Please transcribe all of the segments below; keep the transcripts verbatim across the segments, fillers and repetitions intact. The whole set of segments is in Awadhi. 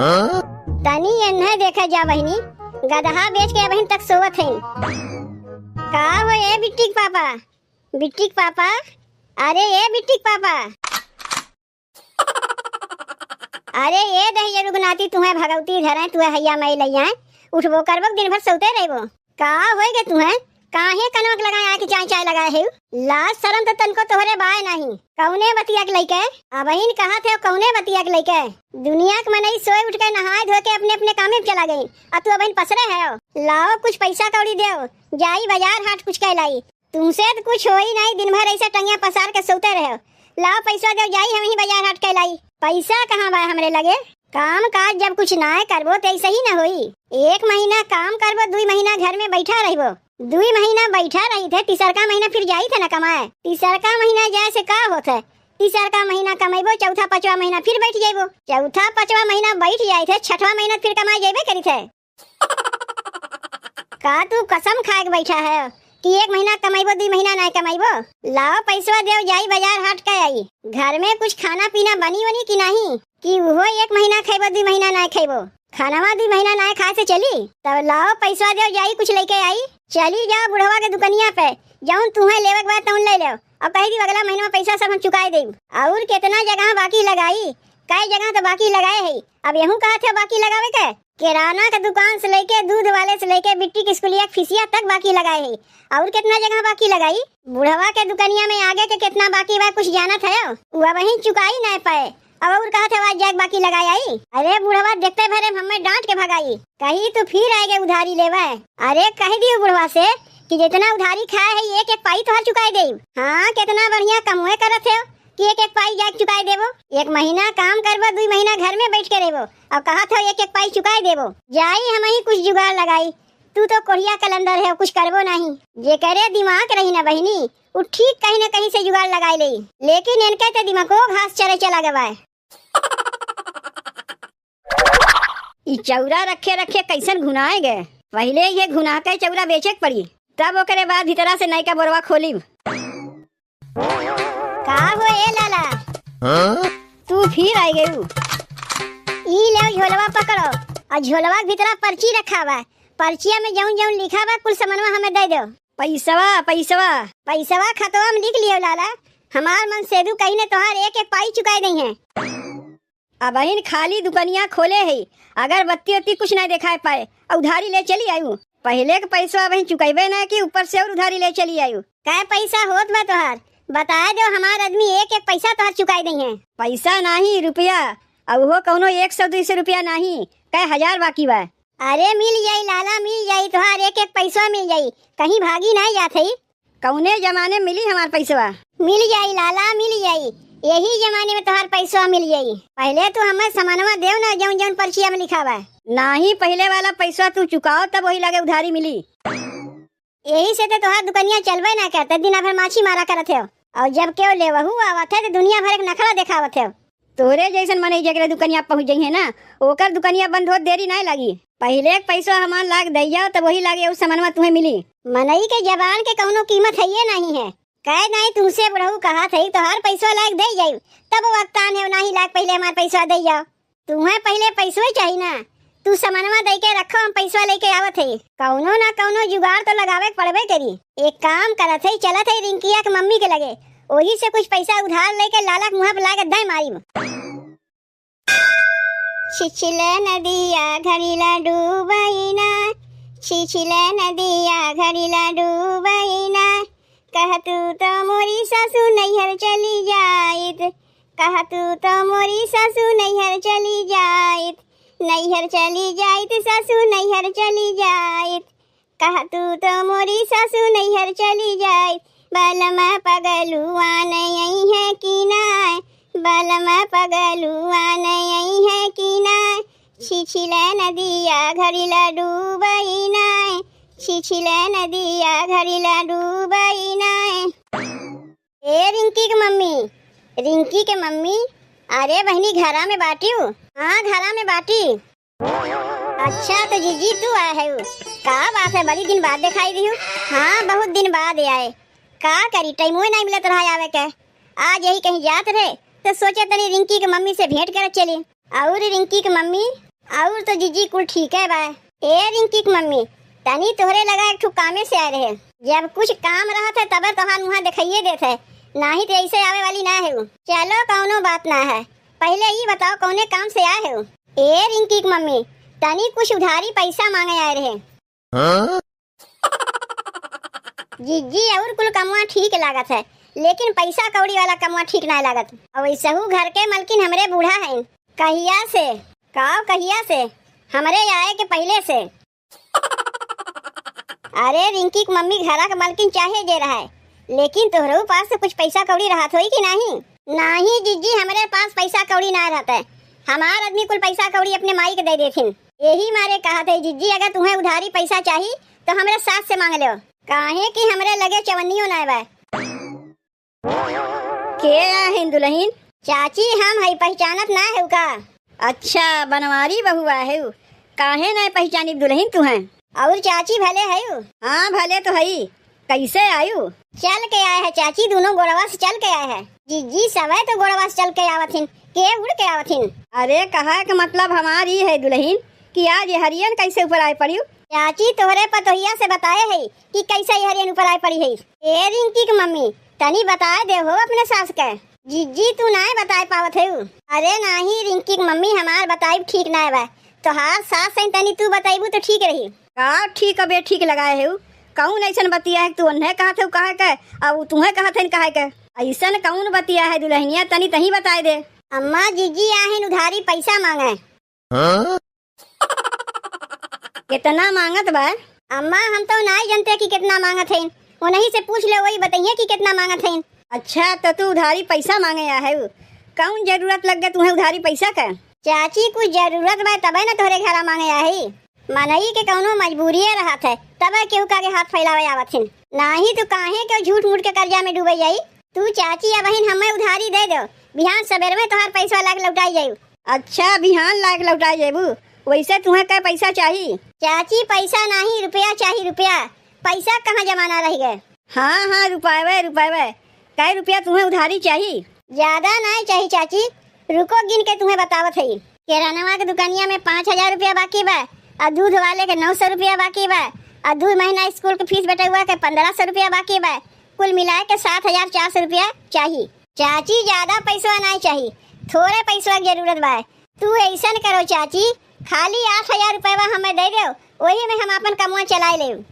तनी एन्हे देखा जा बहिनी, गदहा बेच के अबहिन तक सोवत हईन। का हो ए बिट्टी के पापा, बिट्टी के पापा, अरे ए बिट्टी के पापा, अरे ए दहिया रुगनाती, तुहे भगवती धरे, तुहे हैया मई लइया, उठबो करबो, दिन भर सोते रहबो। का होई गे तुहे? काहे कनवा के लगाए आके चाय चाय लगाए है? लाज शरम तो तनको तोहरे बाय नाही। कौने बतिया के लइके? अबहिन कहत है कौने बतिया के लइके? दुनिया के मनई सोए उठ के नहाए धोए के अपने अपने कामे पे चला गई, आ तू अबहिन पसरे है। लाओ कुछ पैसा कौड़ी देओ, जाई बाजार हाट कुछ कह लाई। तुमसे तो कुछ होई नाही, दिन भर ऐसे टंगिया पसार के सोते रहो। लाओ पैसा देओ, जाई हम ही बाजार हाट कह लाई। पैसा कहाँ बा हमरे लगे? काम काज जब कुछ नाय करबो त ऐसे ही न होई। एक महीना काम करबो, दुई महीना घर में बैठा रहबो। दुई महीना बैठा रही थे, तीसरका महीना फिर जाई थे न कमाए। तीसरका महीना जाए से का होत है? तीसरका महीना कमैबो, चौथा पाँचवा महीना फिर बैठ जाइबो। चौथा पाँचवा महीना बैठ जाई थे, छठवा महीना फिर कमाए जाइबे करी थे। का तू कसम खाए के बैठा है कि एक महीना कमैबो, दुई महीना नाय कमैबो? लाओ पैसवा देओ, जाई बाजार हाट के आई। घर में कुछ खाना पीना बनी वनी कि नाही? कि उहो एक महीना खैबो, दुई महीना नाय खैबो? खानवा दुई महीना नाय खाए से चली? तब लाओ पैसवा देओ, जाई कुछ लइके आई। चली जाओ बुढ़वा के दुकनिया पे, जौन तुहे लेवे के बा तौन ले लेओ, और कह दी अगला महीना में पैसा सब हम चुकाए देब। और कितना जगह बाकी लगाई, कई जगह तो बाकी लगाए है। अब यहू कहत है बाकी लगावे के? किराना के दुकान से लेके, दूध वाले से लेके, बिट्टी के स्कूलिया के फीसिया तक बाकी लगाए है। और कितना जगह बाकी लगाई? बुढ़वा के दुकनिया में आगे के कितना बाकी बा, कुछ जानत है? उ अबहिन चुकाई नाय पाए, अब और कहत है आज जाके बाकी लगाए आई। अरे बुढ़वा देखते भरे हमें डांट के भगाई, कही तू फिर आएगे उधारी लेवे। अरे कह दियो बुढ़वा से कि जितना उधारी खाए है एक एक पाई तोहर चुकाए देब। हाँ, कितना बढ़िया कमवे करत है कि एक एक पाई जाके चुकाए देबो। एक महीना काम करबो, दुई महीना घर में बैठ के रहबो, अब कहत हो एक एक पाई चुकाए देबो। जाई हम ही कुछ जुगाड़ लगाई, तू तो कोढ़िया कलंदर है, कुछ करबो नाही। जेकरे दिमाग रही ना बहिनी, उ ठीक कहीं ना कहीं से जुगाड़ लगाए लेई, लेकिन इनके ते दिमागो घास चरे चला गवा है। ई चौरा रखे रखे कैसन घुनाए गए। पहिले ये घुना के चौरा बेचे के पड़ी, तब ओकरे बाद भीतरा से नयका बोरवा खोली। का हो ए लाला? हाँ? तू फिर आइ गयू। ई लेव झोलवा पकड़ो, और झोलवा के भीतरा पर्ची रखा बा। पर्चिया में जौन जौन लिखा बा, कुल समनवा हमें दे दो। पैसवा, पैसवा। पैसवा खतवा में लिख लियो लाला, हमार मन सेदू कहीं ने तोहार एक एक पाई चुकाए देइहैं। अबहिन खाली दुकनिया खोले है, अगरबत्ती ओत्ती कुछ नहीं देखाए पाए, आ उधारी ले चली आयु। पहिले के पैसवा अबहिन चुकैबे ना कि ऊपर से और उधारी ले चली आयु। कै पैसा होत बा तोहार? बताए दो, हमार आदमी एक एक पैसा तोहार चुकाई देइहैं। पैसा नाही, रुपया, आ उहो कौनो एक सौ दुई सौ रुपया नाही, कै हजार बाकी बा। अरे मिल जाई लाला, मिल जाई, तोहार एक एक पैसवा मिल जाई, कहीं भागी नाही जात है। कौने जमाने मिली हमार पैसवा? मिल जाई लाला, मिल जाई, यही जमाने में तोहार पैसवा मिल जाई। पहिले तू हमें समनवा देव ना, जौन जौन पर्चिया में लिखा बा। नाही, पहिले वाला पैसवा तू चुकाओ, तब वही लागे उधारी मिली। यही से तो तोहार दुकनिया चलबे ना करते, दिना भर माछी मारा करत हो, और जब केहू लेवहू आवत है तो दुनिया भर एक नखरा देखावत हो। तोरे जैसन मनई जेकरे दुकनिया पहुँच जइहैं ना, ओकर दुकनिया बंद होत देरी नाय लागी। पहिले के पैसवा हमार लाग दइ जाओ, तब वही लागे उ समनवा तुम्हें मिली। मनई के जबान के कौनो कीमत हइये नाही है। कहे नाही तुमसे बुढ़ऊ कहा थई, तोहार पैसवा लाग दइ जाई, तब वक्तान है, नाही लाग पहिले हमार पैसवा दइ जाओ। तुम्हें पहिले पैसवे चाही ना, तू समनवा दइ के रखो, हम पैसवा लेके आवत है। कौनो ना कौनो जुगाड़ तो लगावे के पड़बे करी। एक काम करत है, चलत है रिंकिया के मम्मी के लगे, ओही से कुछ पैसा उधार लेके लाला के मुँह पे लाके दे मारी। छिछिले नदिया घड़ीला डूबैना, छिछिले नदिया घड़ीला डूबैना, कह तू तो मोरी सासू नैहर चली जाइत, कह तू तो मोरी सासू नैहर चली जाइत, नैहर चली जाइत, सासू नैहर चली जाइत। कह तू तो मोरी सासू नैहर चली जाई, बलमा पगलुआ नहीं आई है कि नाय, बलमा पगलुआ नहीं आई है कि नाय। छिछिले नदिया घड़ीला डूबई नाय, छिछिले नदिया घड़ीला डूबई नाय। ए रिंकी के मम्मी, रिंकी के मम्मी, अरे बहिनी घरा में बाटिउ? हाँ घरा में बाटी। अच्छा, तो जीजी तू आए है? का बात है, बड़ी दिन बाद दिखाई दिहू। हाँ, बहुत दिन बाद आए। का करी, टाइमो नहीं मिलत रहा आवे के। आज यही कहीं जात रहे, तो सोचे तनी रिंकी के मम्मी से भेंट करत चली। और रिंकी के मम्मी, अउर तो जीजी कुल ठीके बा। ए रिंकी के मम्मी, तनी तोहरे लगा एक ठो कामे से आए रहे। जब कुछ काम रहत है तबे तोहार मुँह देखाइए देत है, नाहीं तो ऐसे आवे वाली ना है। चलो कौनो बात ना है, पहिले ई बताओ कौने काम से आए हो? ए रिंकी के मम्मी, तनी कुछ उधारी पैसा माँगे आए रहे। हाँ? जीजी, अउर कुल कमवा ठीक लागत है, लेकिन पैसा कौड़ी वाला कमवा ठीक नाहीं लागत। अउर वैसहू घर के मलकिन हमरे बूढ़ा हैं। कहिया से? काव कहिया से? हमरे आए के पहिले से। अरे रिंकी के मम्मी, घरा के मलकिन चाहे जे रहे, लेकिन तोहरहू पास से कुछ पैसा कौड़ी रहत होई कि नाहीं? नाहीं जीजी, हमरे पास पैसा कौड़ी ना रहत है। हमार आदमी कुल पैसा कौड़ी अपने माई के दे देथिन। यही मारे कहत है जीजी, अगर तुम्हें उधारी पैसा चाही तो हमरे सास से माँग लो, काहे कि हमरे लगे चवन्नियो ना बा। के आहिन दुलहिन? चाची, हम हई, पहिचानत ना हेउ का? अच्छा, बनवारी बहु आहिउ, काहे नाहीं पहिचानिब दुलहिन तुहैं? अउर चाची भले हइउ? हाँ, भले तो हई। कइसे आइउ? चल के आए है चाची, दुनो गोड़वा से चल के आए है। जीजी, सवै तो गोड़वा से चल के आवत हिन, के उड़ के आवत हिन? अरे, कहा के मतलब हमार ई है दुलहिन कि आज ये हरियन कइसे ऊपर आए पड़िउ? चाची, तोहरे पतोहिया से बताए है कि कइसे ये हरियन ऊपर आए पड़ी है। ए रिंकी के मम्मी, तनी बताए दे हो अपने सास के। जीजी, तू नाय बताए पावत हेउ। अरे नाहीं रिंकी के मम्मी, हमार बताइब ठीक नाय बा। तोहार सास है, तनी तू बताइबू तो ठीक रही। का ठीक अबे ठीक लगाए हेउ? कौन ऐसन बतिया है कि तू उन्हें कहत हेउ कहे के, अब तुहें कहत है कहे के? ऐसन कौन बतिया है दुलहिनिया, तनी तहीं बताए दे। अम्मा, जीजी आहिन उधारी पैसा माँगे। हाँ? केतना माँगत बा? अम्मा, हम तो नाय जनते कि केतना माँगत हइन, उन्हीं से पूछ ले, वही बतइहैं कि केतना माँगत हइन। अच्छा, तो तू उधारी पैसा माँगे आ हेउ, कौन जरूरत लग गए तुहें उधारी पैसा का? चाची, कुछ जरूरत बा तबे न तोहरे घरा माँगे आ ही। मनई के कौनो मजबूरिये रहत है, तबे केहू का आगे हाथ फैलावे आवत हिन, नाहीं तो काहे के झूठ मूठ के कर्जा में डूबे जाई। तू चाची, अबहिन हमें उधारी दे दो, बिहान सबेर में तोहार पैसा लाके लौटाई जाई। अच्छा, बिहान लाके लौटाई जाबू? वैसे तुहें कै पैसा चाही? चाची, पैसा नाहीं, रुपया चाही, रुपया। पैसा कहाँ जमाना रह गए? हाँ, हाँ, रुपयवे, रुपयवे। कै रुपया तुहें उधारी चाही? ज्यादा नाहीं चाही चाची, रुको, गिन के तुहें बतावत हई। किरानवा के दुकानिया में पाँच हजार रुपया बाकी बा, अउर दूध वाले के नौ सौ रुपया बाकी बा, अउर दू महीना स्कूल के फीस बेटउआ के पन्द्रह सौ रुपया बाकी बा। कुल मिलाए के सात हजार चार सौ रुपया चाही। चाची, ज्यादा पैसवा नाहीं चाही, थोड़े पैसवा के जरूरत बा। तू ऐसन करो चाची, खाली आठ हजार रुपयवा हमें दे दो, वही में हम आपन कमवा चलाए लेब।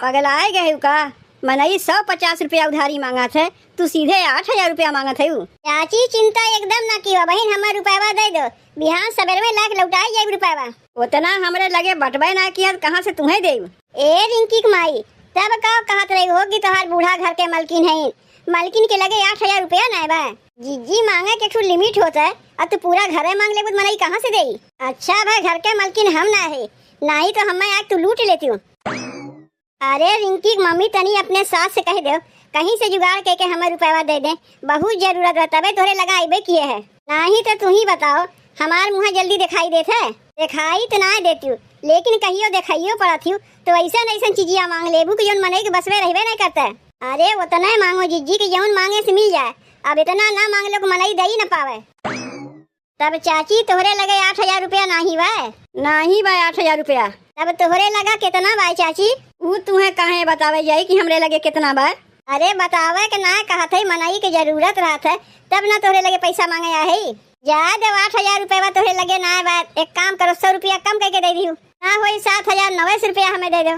पगलाए गए हो का? मनई सौ पचास रुपया उधारी माँगत है, तू सीधे आठ हजार रुपया माँगत है। चाची, चिंता एकदम ना कियो, बहिन, हमें रुपयवा दे दो, बिहान सबेर में लाके लौटाई जाइब रुपयवा। उतना हमरे लगे बटबे ना किया, कहाँ से तुहें देब? ए रिंकी के माई, तब का कहत रही हो कि तोहार बूढ़ा घर के मलकिन हईन, मलकिन के लगे आठ हजार रुपया नाय बा। जीजी, माँगे के ठू limit होत है, अब तू पूरा घरे माँग लेबू त मनई कहाँ से देई? अच्छा भाई, घर के मलकिन हम ना है, नाहीं तो हमें आज तू लूट लेतिउ। अरे रिंकी के मम्मी, तनी अपने सास से कह दो, कहीं से जुगाड़ के, के हमें रुपयवा दे दे, बहुत जरूरत बा, तबे तोहरे लगा अइबे किए है। नाहीं तो तू ही बताओ, हमार मुँह जल्दी देखाई देत है? देखाई तो ना देतिउ, लेकिन कहियो देखाइयो पड़त हिउ, तो ऐसन ऐसन चीजिया माँग लेबू कि जौन मनई के बस में रहबे नहीं करते। अरे उतने माँगो जीजी कि जौन माँगे से मिल जाए, अब इतना ना माँग लो कि मनई दई न पावे। तब चाची, तोहरे लगे आठ हजार रुपया नाहीं बा? नाहीं बा आठ हजार रुपया। तब तोहरे लगा केतना बा चाची? ऊ तुहें काहे बतावे जाई कि हमरे लगे केतना बा? अरे बतावे के ना कहत है, मनई के जरूरत रहत है, तब ना तोहरे लगे पैसा माँगे आ है। जा दे, आठ हजार रुपया तोहरे लगे ना बा, एक काम करो, सौ रुपया कम करके दे दिहु, ना होई सात हजार नौ सौ रुपया हमें दे दो।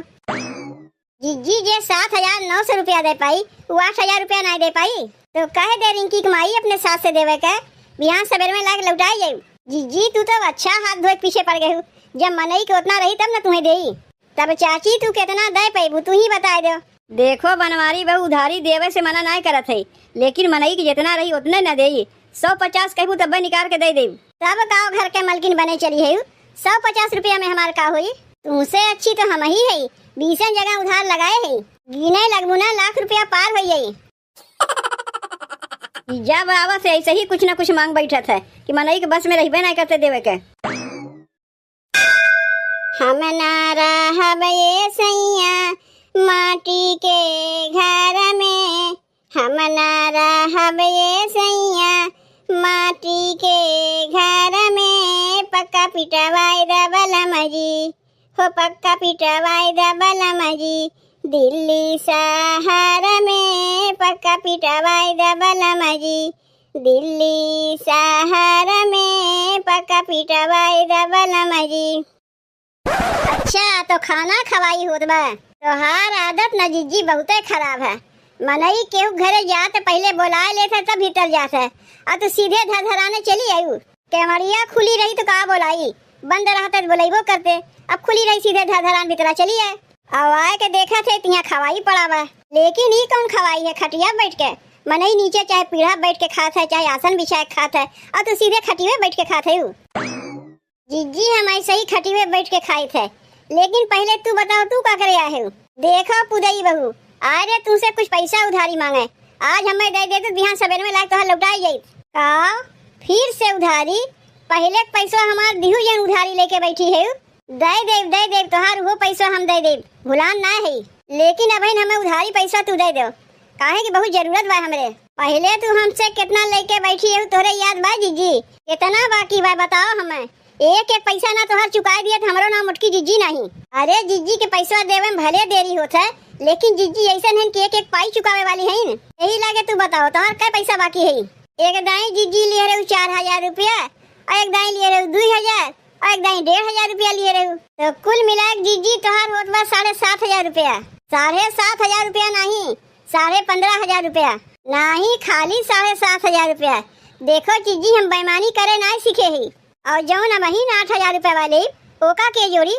जीजी, जे सात हजार नौ सौ रुपया दे पाई, वो आठ हजार रुपया नाहीं दे पाई। तो कह दे रिंकी के माई अपने सास से देवे के, बिहान सबेर में लाके लौटाई जाई। जीजी, तू तो अच्छा हाथ धोए के पीछे पड़ गए हो, जब मनई के उतना रही तब ना तुहें देई। तब चाची, तू केतना दे पैबू, तू ही बताए दो। देखो बनवारी बहू, उधारी देवे से मना नाहीं करत है, लेकिन मनई के जितना रही उतने न देई। सौ पचास कहबू तब्बे निकाल के दे देब। तब का घर के मलकिन बने चली है, सौ पचास रुपया में हमार का होई? तुमसे अच्छी तो हम ही है, बीसन जगह उधार लगाए है, गिने लगबू ना लाख रुपया पार हो जाई। ई जब आवा से ऐसे ही कुछ ना कुछ माँग बैठत है कि मनई के बस में रहबे नहीं करते देवे के। हम ना रहब ये सैया माटी के घर में, हम ना रहब ये सैया माटी के घर पिटवाई द बलम जी, हो पक्का पिटवाई द बलम जी, दिल्ली शहर में पक्का पिटवाई द बलम जी, दिल्ली शहर में पक्का पिटवाई द बलम जी। अच्छा, तो खाना खवाई होत बा। तोहार आदत न जिज्जी बहुते खराब है। मनई केहू घरे जात पहिले बोलाए लेत है, तब भीतर जात है, आ तू सीधे धरधराने चली आयु। केवड़िया खुली रही तो का बोलाई, बंद रहत तो बोलैबो करते। अब खुली रही, सीधे धरधरान भीतरा चली आए। अब आए के देखत है, तिहाँ खवाई पड़ा बा। लेकिन ई कौन खवाई है, खटिया बैठ के? मनई नीचे चाहे पीढ़ा बैठ के खात है, चाहे आसन बिछाए के खात है, और तू सीधे खटिये बैठ के खात है। जिज्जी, हम ऐसे ही खटिये बैठ के खाइत है, लेकिन पहिले तू बताओ, तू का करे आए हो? देखो पुदई बहू, आए रे तुमसे कुछ पैसा उधारी मांगे, आज हमें दे दे तो बिहान सबेर में लायक तोहर लौटाई जाई। का? फिर से उधारी? पहिले के पैसा हमार दिहू जन उधारी लेके बैठी है। दे देब, दे देब, तोहार उहो पैसा हम दे देब, भुलान ना है। लेकिन अबहिन हमें उधारी पैसा तू दे दो, काहे कि बहुत जरूरत बा हमरे। पहिले तू हमसे कितना लेके बैठी है, तोहरे याद बा जिज्जी? कितना बाकी बा बताओ हमें। एक एक पैसा ना तोहार चुकाए दिए तो हमरो नाम मोटकी जिज्जी नहीं। अरे जिज्जी के पैसा देवे में भले देरी होत है, लेकिन जिज्जी ऐसे नहीं कि एक एक पाई चुकावे वाली है। यही लागे तू बताओ, तोहार कै पैसा बाकी है? एक दाई जिज्जी लिए रहे चार हजार रुपया, और एक दाई लिए रहे दुई हजार, और एक दाई डेढ़ हजार रुपया लिए रहू। तो कुल मिला के जिज्जी तोहार होत बा साढ़े सात हजार रुपया। साढ़े सात हजार रुपया नहीं, साढ़े पन्द्रह हजार रुपया। नहीं, खाली साढ़े सात हजार रुपया। देखो जिज्जी, हम बेईमानी करे ना सीखे ही। और जौन अबहिन आठ हजार रुपया वाले, ओका के जोड़ी?